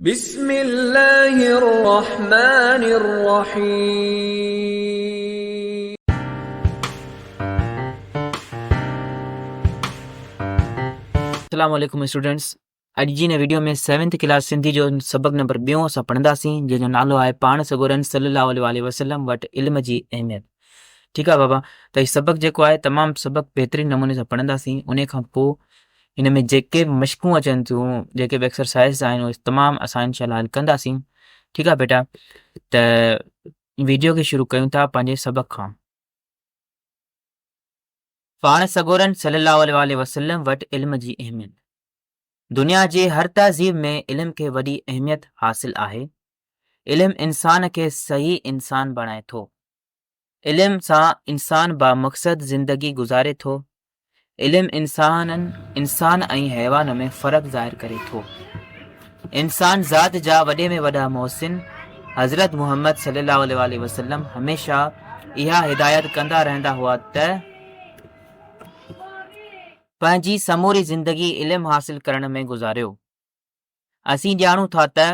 بسم الله الرحمن الرحيم. السلام عليڪم اسٽوڊنٽس اڄ جي هن ويڊيو ۾ سيونٿ ڪلاس سنڌي جو سبق نمبر ٻيون اسان پڙهنداسين جنهن جو نالو آهي پاڻ سڳورن صلي الله عليه واٰله وسلم وٽ علم جي اهميت ٺيڪ آهي بابا ته هي سبق جيڪو آهي تمام سبق بهترين نموني سان پڙهنداسين ان کان پوء هن ۾ جيڪي به مشقون اچن ٿيون جيڪي به ايڪسرسائز آهن اهي تمام اسان انشاء الله حل ڪنداسين ٺيڪ آهي بيٽا ته ويڊيو کي شروع ڪيون ٿا پنهنجي سبق کان. پاڻ سڳورن صلي الله عليه واٰله وسلم وٽ علم جي اهميت. دنيا جي هر تهذيب ۾ علم کي وڏي اهميت حاصل آهي. علم انسان کي صحيح انسان بڻائي ٿو. علم سان انسان بامقصد زندگي گذاري ٿو. علم انسانن انسان ۽ حيوان ۾ فرق ظاهر ڪري ٿو. انسان ذات جا وڏي ۾ وڏا محسن حضرت محمد صلي الله عليه واٰله وسلم هميشه اها هدايت ڪندا رهندا هئا ته پنهنجي سموري زندگي علم حاصل ڪرڻ ۾ گذاريو. اسين ڄاڻون ٿا ته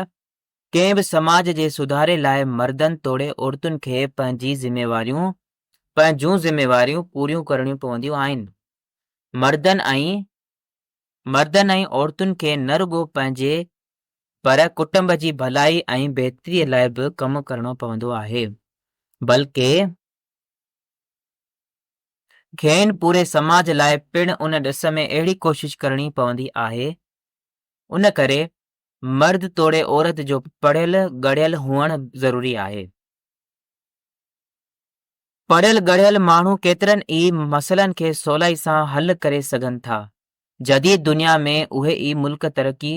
ڪنهن به سماج جي سڌاري لاء مردن توڙي عورتن کي پنهنجي ذميواريون پنهنجون ذميواريون پوريون ڪرڻيون پونديون آهن. مردن ۽ مردن ۽ عورتن کي نه رڳو پنهنجي پر ڪٽنب جي ڀلائي ۽ بهتري لاء به ڪم ڪرڻو پوندو آهي بلڪه کين پوري سماج لاء پڻ ان ڏس ۾ اهڙي ڪوشش ڪرڻي پوندي آهي. ان ڪري مرد توڙي عورت جو پڙهيل ڳڙهيل هئڻ ضروري آهي. پڙهيل ڳڙهيل ماڻهو ڪيترن ئي مسئلن کي سولائي سان حل ڪري سگهن ٿا. جديد دنيا ۾ اهي ئي ملڪ ترقي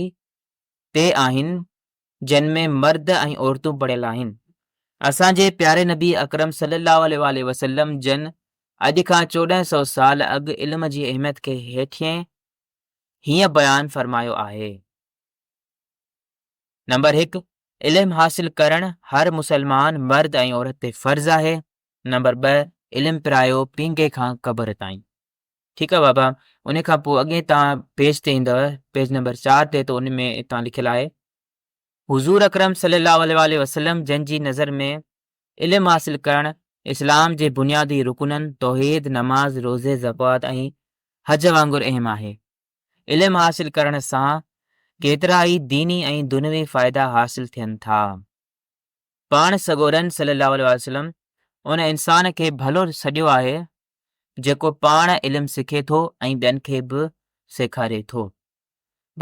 تي آهن جن ۾ مرد ۽ عورتون پڙهيل آهن. اسان جي پياري نبي اڪرم صلي الله عليه واٰله وسلم جن اڄ کان 1400 سال اڳ علم جي اهميت کي هيٺين هيئن بيان فرمايو آهي. نمبر هڪ، علم حاصل ڪرڻ هر مسلمان مرد ۽ عورت تي فرض آهي. نمبر ٻه، علم پرايو پينگهي کان قبر تائين. ٺيڪ آهي بابا ان کان پوء اڳئين تان پيج تي ايندؤ پيج نمبر چار تي ته ان ۾ اتان لکيل آهي. حضور اڪرم صلي الله عليه واٰله وسلم جن جي نظر ۾ علم حاصل ڪرڻ اسلام جي بنيادي رڪنن توحيد، نماز، روزي، زڪوات ۽ حج وانگر اهم آهي. علم حاصل ڪرڻ سان ڪيترائي ديني ۽ دنوي فائدا حاصل ٿين ٿا. پاڻ سڳورن صلي الله عليه وسلم ان انسان کي ڀلو سڏيو آهي جيڪو پاڻ علم سکي ٿو ۽ ٻين کي به سيکاري ٿو.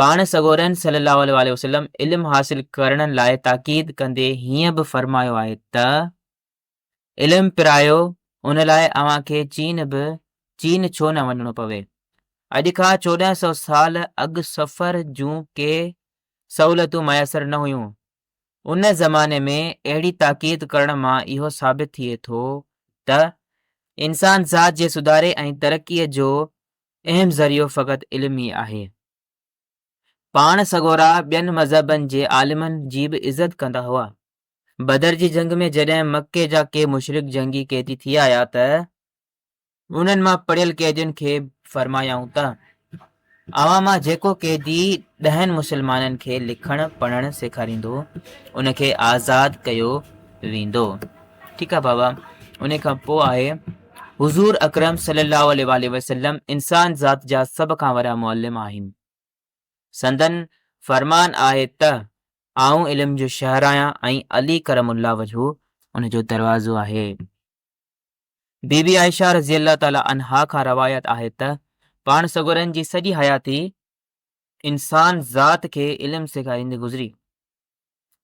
پاڻ سڳورن صلي الله عليه وسلم علم حاصل ڪرڻ لاء تاڪيد ڪندي هيئن به فرمايو آهي ته. علم پرايو ان لاء اوهان کي چين به چين ڇو نه وڃڻو پوي. اڄ کان 1400 سال اڳ سفر جون ڪي سهولتون ميسر نه هيون. ان زماني ۾ اهڙي تاڪيد ڪرڻ مان اهو ثابت ٿئي ٿو ته انسان ذات جي سڌاري ۽ ترقيء جو اهم ذريعو فقط علم ئي آهي. پاڻ سڳورا ٻين مذهبن جي عالمن جي به عزت ڪندا هئا. بدر جي جنگ ۾ جڏهن مڪي جا ڪي مشرڪ جنگي قيدي ٿي آيا ته انهن مان پڙهيل قيدين کي فرمايائون ته اوهان مان جيڪو قيدي ڏهن مسلمانن کي لکڻ پڙهڻ سيکاريندو ان کي آزاد ڪيو ويندو. ٺيڪ آ بابا ان کان پوء آهي حضور اڪرم صلي الله عليه واٰله وسلم انسان ذات جا سڀ کان وڏا معلم آهن. سندن فرمان آهي ته آئون علم جو شهر آهيان ۽ علي ڪرم الله وجهه ان جو دروازو آهي. بي بي عائشه رضي الله تعالٰي عنها کان روايت آهي ته پاڻ سڳورن جي سڄي حياتي انسان ذات کي علم سيکاريندي گذري.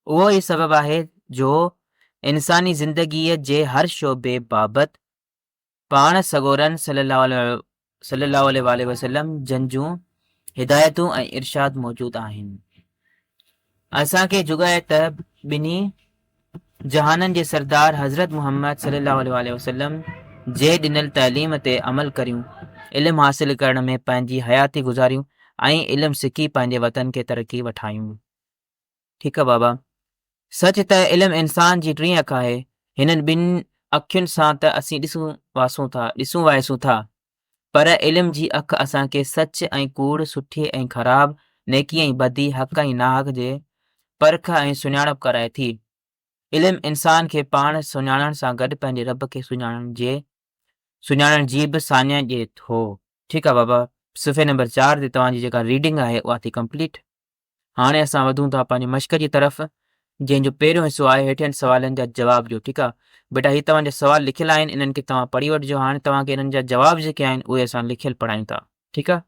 اهو ئي سبب آهي جو انساني زندگيء جي هر شعبي بابت پاڻ سڳورن صلي الله عليه واٰله وسلم جن جون هدايتون ۽ ارشاد موجود آهن. اسان کي جڳائي ته ٻنهي جهانن جي سردار حضرت محمد صلي الله عليه واٰله وسلم جي ڏنل تعليم تي عمل ڪريون، علم حاصل ڪرڻ ۾ پنهنجي حياتي گذاريون ۽ علم سکي پنهنجي وطن کي ترقي وٺايون. ٺيڪ آ بابا. سچ ته علم انسان جي ٽين اک آهي. هنن ٻن اکين سان ته اسين ڏسون واسون ٿا، ڏسون وائسون ٿا. پر علم جي اک اسان کي سچ ۽ ڪوڙ، سٺي ۽ خراب، نيڪي ۽ بدي، حق ۽ ناحق جي پرک ۽ سڃاڻپ ڪرائي ٿي. علم انسان کي پاڻ سڃاڻڻ سان گڏ پنهنجي رب کي سڃاڻڻ جي سڃاڻڻ جي به ساڃهه ڏئي ٿو. ٺيڪ آ بابا صفحي نمبر 4 تي توهان جي جيڪا ريڊنگ آهي اها ٿي ڪمپليٽ. هاڻي اسان وڌون ٿا پنهنجي مشق جي طرف جنهن جو پهريون حصو آهي هيٺين سوالن جا جواب ڏيو ٺيڪ آ بيٽا هي توهان جا سوال لکيل آهن انهن کي توهان پڙهي وٺجو هاڻي توهان کي انهن جا جواب جيڪي آهن اهي اسان لکيل پڙهايون ٿا ٺيڪ آ.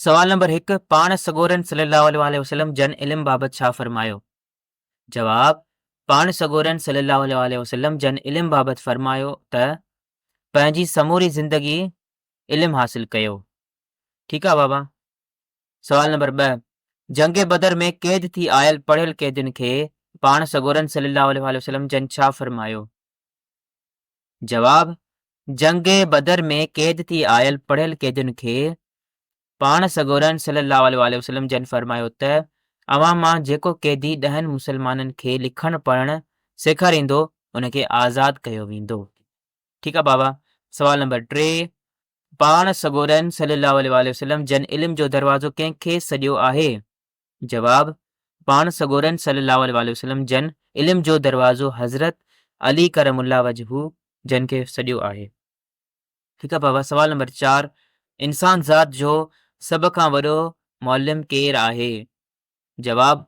سوال نمبر 1 پاڻ سڳورن صلي الله عليه واٰله وسلم جن علم بابت ڇا فرمايو؟ جواب، پاڻ سڳورن صلي الله عليه واٰله وسلم جن علم بابت فرمايو ته پنهنجي سموري زندگي علم حاصل ڪيو. ٺيڪ آ بابا. سوال نمبر 2 جنگ بدر ۾ قيد ٿي آيل پڙهيل قيدين کي پاڻ سڳورن صلي الله عليه واٰله وسلم جن ڇا فرمايو؟ جواب، جنگ بدر ۾ قيد ٿي آيل پڙهيل قيدين کي پاڻ سڳورن صلي الله عليه واٰله وسلم جن فرمايو ته اوهان مان جيڪو قيدي ڏهن مسلمانن کي لکڻ پڙهڻ سيکاريندو ان کي آزاد ڪيو ويندو. ٺيڪ آ بابا. سوال نمبر 3 پاڻ سڳورن صلي الله عليه واٰله وسلم جن علم جو دروازو ڪنهن کي سڏيو آهي؟ جواب، پاڻ سڳورن صلي الله عليه واٰله وسلم جن علم جو دروازو حضرت علي ڪرم الله وجهه جن کي سڏيو آهي. ٺيڪ آ بابا سوال نمبر 4 انسان ذات جو سڀ کان وڏو معلم ڪير آهي؟ جواب،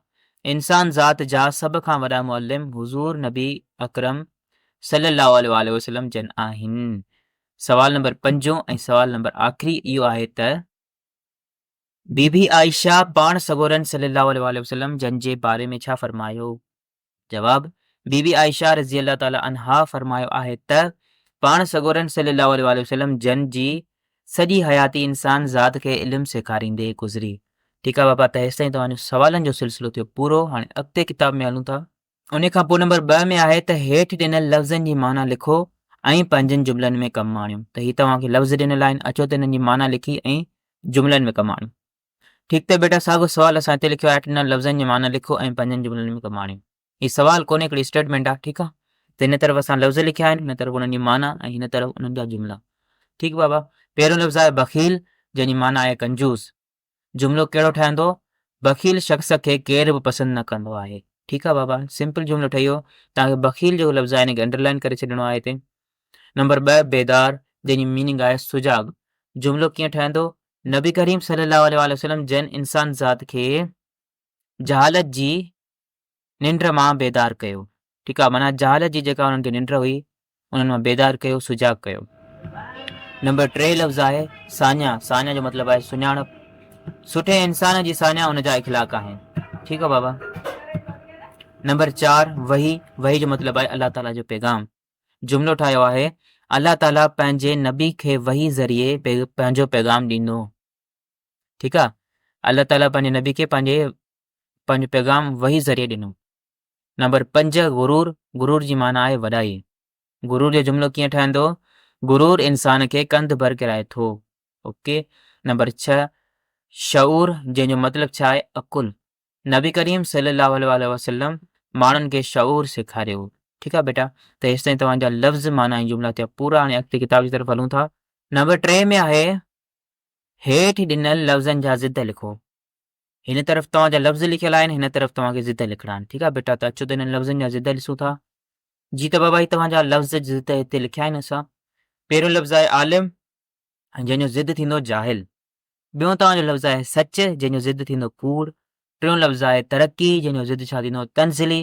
انسان ذات جا سڀ کان وڏا معلم حضور نبي اڪرم صلي الله عليه واٰله وسلم جن آهن. سوال نمبر پنجون ۽ سوال نمبر آخري اهو آهي ته. بي بي عائشه پاڻ سڳورن صلي الله عليه واٰله وسلم جن جي باري ۾ ڇا فرمايو؟ جواب، بي بي عائشه رضي الله تعالٰي عنها فرمايو آهي ته پاڻ سڳورن صلي الله عليه واٰله وسلم جن جي سڄي حياتي انسان ذات کي علم سيکاريندي گذري. ٺيڪ آهي بابا ته هيستائين توهان جو سوالن جو سلسلو ٿيو پورو هاڻي اڳتي ڪتاب ۾ هلون ٿا. ان کان پوء نمبر 2 ۾ آهي ته هيٺ ڏنل لفظن جي معنيٰ لکو ۽ پنهنجن جملن ۾ ڪم آڻيو ته هي توهان کي لفظ ڏنل آهن اچو ته انهن جي معنيٰ لکي ۽ جملن ۾ ڪم آڻيو. ٺيڪ ته بيٽا ساڳيو سوال اسان هتي لکيو آهي هيٺ ڏنل لفظن جي معنيٰ لکو ۽ پنهنجن جملن ۾ ڪم آڻيو. هي سوال ڪونهي هڪڙي اسٽيٽمينٽ آهي ٺيڪ آهي ته هن طرف اسان لفظ لکيا آهن هن طرف انهن جي معنيٰ ۽ هن طرف انهن جا جملا. ٺيڪ بابا پهريون لفظ آهي بخيل جنهن جي معنيٰ آهي ڪنجوس. جملو ڪهڙو ٺهندو؟ بخيل شخص کي ڪير به پسند نه ڪندو آهي. ٺيڪ آهي بابا سمپل جملو ٺهي ويو. توهان کي بخيل جيڪو لفظ آهي ان کي انڊرلائن ڪري ڇڏڻو آهي هتي. نمبر 2 بيدار جنهن جي ميننگ آهي سجاڳ. جملو ڪيئن ٺهندو؟ نبي ڪريم صلي الله عليه واٰله وسلم جن انسان ذات کي جهالت جي ننڊ مان بيدار ڪيو. ٺيڪ آ معنيٰ جهالت جي جيڪا انهن کي ننڊ هئي انهن مان بيدار ڪيو سجاڳ ڪيو. نمبر 3 لفظ آهي ساڃاهه ساڃاهه جو مطلب آهي سڃاڻپ. سٺي انسان جي ساڃاهه ان جا اخلاق آهن. ٺيڪ آ بابا. نمبر 4 وحي وحي جو مطلب آهي الله تعاليٰ جو پيغام. جملو ٺاهيو آهي الله تعاليٰ پنهنجي نبي کي وحي ذريعي پنهنجو پيغام ڏيندو. ٺيڪ آ الله تعاليٰ پنهنجي نبي کي پنهنجي پنهنجو پيغام وحي ذريعي ڏنو. نمبر 5 غرور، غرور جي معنيٰ آهي وڏائي. غرور جو جملو ڪيئن ٺهندو؟ غرور انسان کي ڪنڌ ڀر ڪرائي ٿو. اوڪي. نمبر 6 شعور جنهن جو مطلب ڇا آهي؟ عقل. نبي ڪريم صلي الله عليه واٰله وسلم ماڻهن کي شعور سيکاريو. ٺيڪ آهي بيٽا ته هيستائين توهان جا لفظ معنيٰ ۽ جملا ٿيا پورا هاڻي اڳتي ڪتاب جي طرف هلون ٿا. نمبر 3 ۾ آهي هيٺ ڏنل لفظن جا ضد لکو. هن طرف توهان جا لفظ لکيل آهن هن طرف توهان کي ضد لکڻا آهن ٺيڪ آهي بيٽا ته اچو ته هنن لفظن جا ضد ڏسون ٿا جي ته بابا هي توهان جا لفظ ضد هتي لکيا آهن اسان پهريون لفظ آهي عالم جنهن جو ضد ٿيندو جاهل ٻيون توهان جو لفظ آهي سچ جنهن جو ضد ٿيندو ڪوڙ ٽيون لفظ آهي ترقي جنهن جو ضد ڇا ٿيندو تنزلي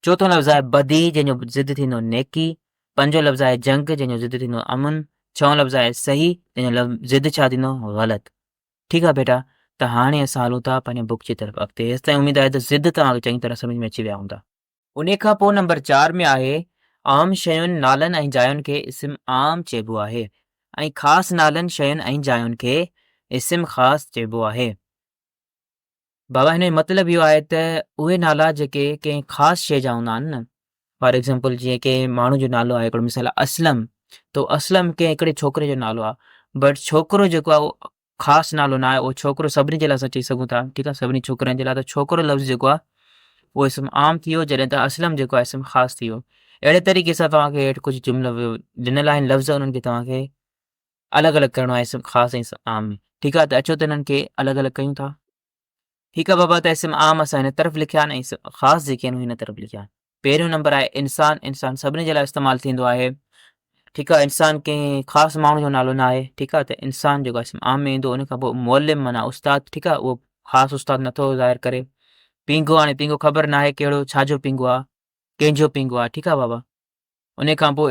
چوٿون لفظ آهي بدي جنهن جو ضد ٿيندو نيڪي، پنجون لفظ آهي جنگ جنهن جو ضد ٿيندو امن، ڇهون لفظ آهي صحيح جنهن جو ضد ڇا ٿيندو غلط. ٺيڪ آهي بيٽا ته هاڻي اسان هلون ٿا پنهنجي بڪ جي طرف اڳتي. هيستائين اميد آهي ته ضد توهان کي چڱي طرح سمجهه ۾ اچي ويا هوندا. انهي کان پوء نمبر 4 ۾ آهي عام شين، نالن ۽ جاين کي اسم عام چئبو آهي ۽ خاص نالن، شين ۽ جاين کي اسم خاص چئبو آهي. بابا هن جو مطلب اهو آهي ته اهي نالا جيڪي ڪنهن خاص شيء جا هوندا آهن نه فار ايگزامپل جيئن ڪنهن ماڻهو جو نالو آهي هڪڙو مثال آهي اسلم ته اسلم ڪنهن هڪڙي ڇوڪري جو نالو آهي بٽ ڇوڪرو جيڪو آهي اهو خاص نالو نه آهي اهو ڇوڪرو سڀني جي لاء اسان چئي سگهون ٿا ٺيڪ آهي سڀني ڇوڪرن جي لاء ته ڇوڪرو لفظ جيڪو آهي اهو اسم عام ٿي ويو جڏهن ته اسلم جيڪو آهي اسم خاص ٿي ويو اهڙي طريقي سان توهان کي هيٺ ڪجهه جملا ڏنل آهن لفظ انهن کي توهان کي الڳ الڳ ڪرڻو آهي اسم خاص ۽ اسم عام ۾ ٺيڪ آهي ته اچو ته انهن کي الڳ الڳ ڪيون ٿا. ٺيڪ آ بابا ته اسم عام اسان هن طرف لکيا آهن ۽ خاص جيڪي آهن هن طرف لکيا آهن. پهريون نمبر آهي انسان، انسان سڀني جي لاء استعمال ٿيندو آهي. ٺيڪ آ انسان ڪنهن خاص ماڻهو جو نالو نه آهي. ٺيڪ آ ته انسان جيڪو اسم عام ۾ ايندو ان کان پوء معلم معنيٰ استاد ٺيڪ آ اهو خاص استاد نٿو ظاهر ڪري. پينگهو هاڻي پينگهو خبر نه آهي ڪهڙو ڇا جو پينگهو آ ڪنهن جو پينگهو آ ٺيڪ آ بابا. ان کان پوء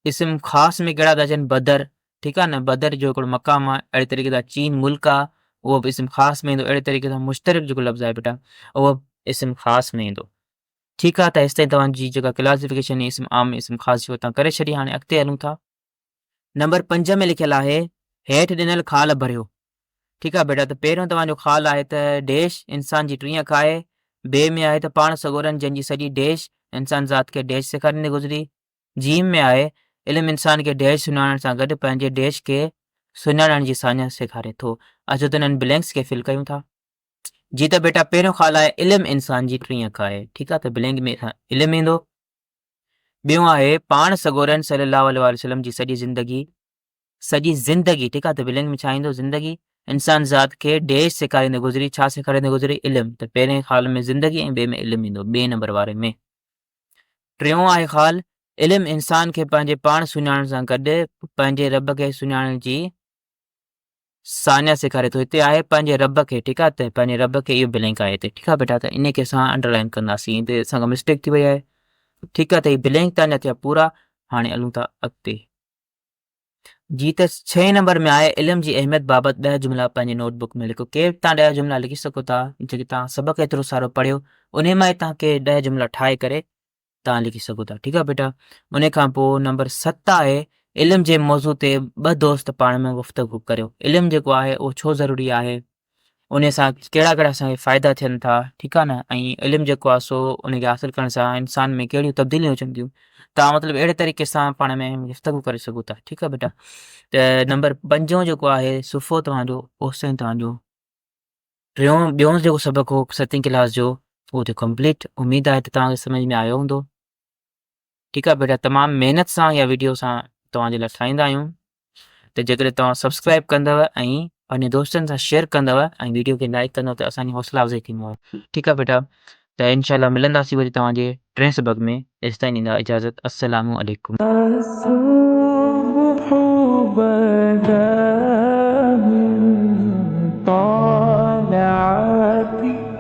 اسم خاص ۾ ڪهڙا ٿا اچن بدر ٺيڪ آ نه بدر جو هڪڙو مقام آ اهڙي طريقي سان چين ملڪ آ اهو به اسم خاص ۾ ايندو اهڙي طريقي سان مشترڪ جيڪو لفظ آهي بيٽا اهو به اسم خاص ۾ ايندو ٺيڪ آ ته هيستائين توهان جي جيڪا ڪلاسيفڪيشن اسم عام اسم خاص جي توهان ڪري ڇڏي هاڻي اڳتي هلون ٿا نمبر 5 ۾ لکيل آهي هيٺ ڏنل خال ڀريو ٺيڪ آ بيٽا ته پهريون توهان جو خال آهي ته ڊيش انسان جي ٽين اک آهي، بي ۾ آهي ته پاڻ سڳورن جن جي سڄي ڊيش انسان ذات کي ڊيش سيکاريندي گذري، جيم ۾ آهي علم انسان کي ڊيش سڃاڻڻ سان گڏ پنهنجي ڊيش کي سڃاڻڻ جي ساڃهه سيکاري ٿو. اچو ته انهن بلينڪس کي فل ڪيون ٿا. جي ته بيٽا پهريون خال آهي علم انسان جي ٽين اک آهي ٺيڪ آ ته بلينڪ ۾ علم ايندو. ٻيون آهي پاڻ سڳورن صلي الله عليه وسلم جي سڄي زندگي سڄي زندگي ٺيڪ آ ته بلنگ ۾ ڇا ايندو زندگي انسان ذات کي ڊيش سيکاريندي گذري ڇا سيکاريندي گذري علم ته پهرين خال ۾ زندگي ۽ ٻئي ۾ علم ايندو ٻئي نمبر واري ۾ ٽيون آهي خال علم انسان کي پنهنجي پاڻ سڃاڻڻ سان گڏ پنهنجي رب کي سڃاڻڻ جي ساڃاهه سيکاري ٿو هتي آهي پنهنجي رب کي ٺيڪ آ ته پنهنجي رب کي اهو بلينڪ آهي هتي ٺيڪ آ بيٽا ته ان کي اسان انڊرلائن ڪنداسين هتي اسان کان مسٽيڪ ٿي وئي آهي ٺيڪ آ ته هي بلينڪ تان جا ٿيا پورا هاڻي هلون ٿا اڳتي جي ته ڇهين نمبر ۾ آهي علم جي اهميت بابت ڏهه جملا پنهنجي نوٽ بڪ ۾ لکو ڪي به توهان ڏهه جملا لکي سگهو ٿا جيڪي توهان سبق ايترو سارو پڙهيو انهي مان ئي توهان ڪي ڏهه جملا ٺاهي ڪري توهان لکي سگهو ٿا ٺيڪ آهي بيٽا انهي کان پوء نمبر 7 آهي علم جي موضوع تي ٻه دوست پاڻ ۾ گفتگو ڪريو علم جيڪو آهي اهو ڇو ضروري آهي انهي سان ڪهڙا ڪهڙا اسان کي فائدا ٿين ٿا ٺيڪ آهي نه ۽ علم جيڪو آهي سو ان کي حاصل ڪرڻ سان انسان ۾ ڪهڙيون تبديليون اچن ٿيون تان مطلب اهڙي طريقي سان پاڻ ۾ گفتگو ڪري سگهو ٿا ٺيڪ آهي بيٽا ته نمبر پنجون جيڪو آهي صفحو توهان جو اوستائين توهان جو ٽيون ٻيون جيڪو سبق هو ستين ڪلاس جو اهو ٿيو ڪمپليٽ اميد آهي ته توهان کي سمجھ ۾ آيو هوندو ٺيڪ آهي بيٽا تمام محنت سان اها ويڊيو اسان توهان جي لاء ٺاهيندا آهيون ته جيڪڏهن توهان سبسڪرائب ڪندو ۽ پنهنجي دوستن سان شيئر ڪندو ۽ ويڊيو کي لائڪ ڪندو ته اسان جي حوصلا افزائي ٿيندي آهي ٺيڪ آهي بيٽا ته انشاء الله ملنداسين وري توهان جي ٽئين سبق ۾ ايستائين ڏيندا اجازت السلام عليڪم. الصبح بدا.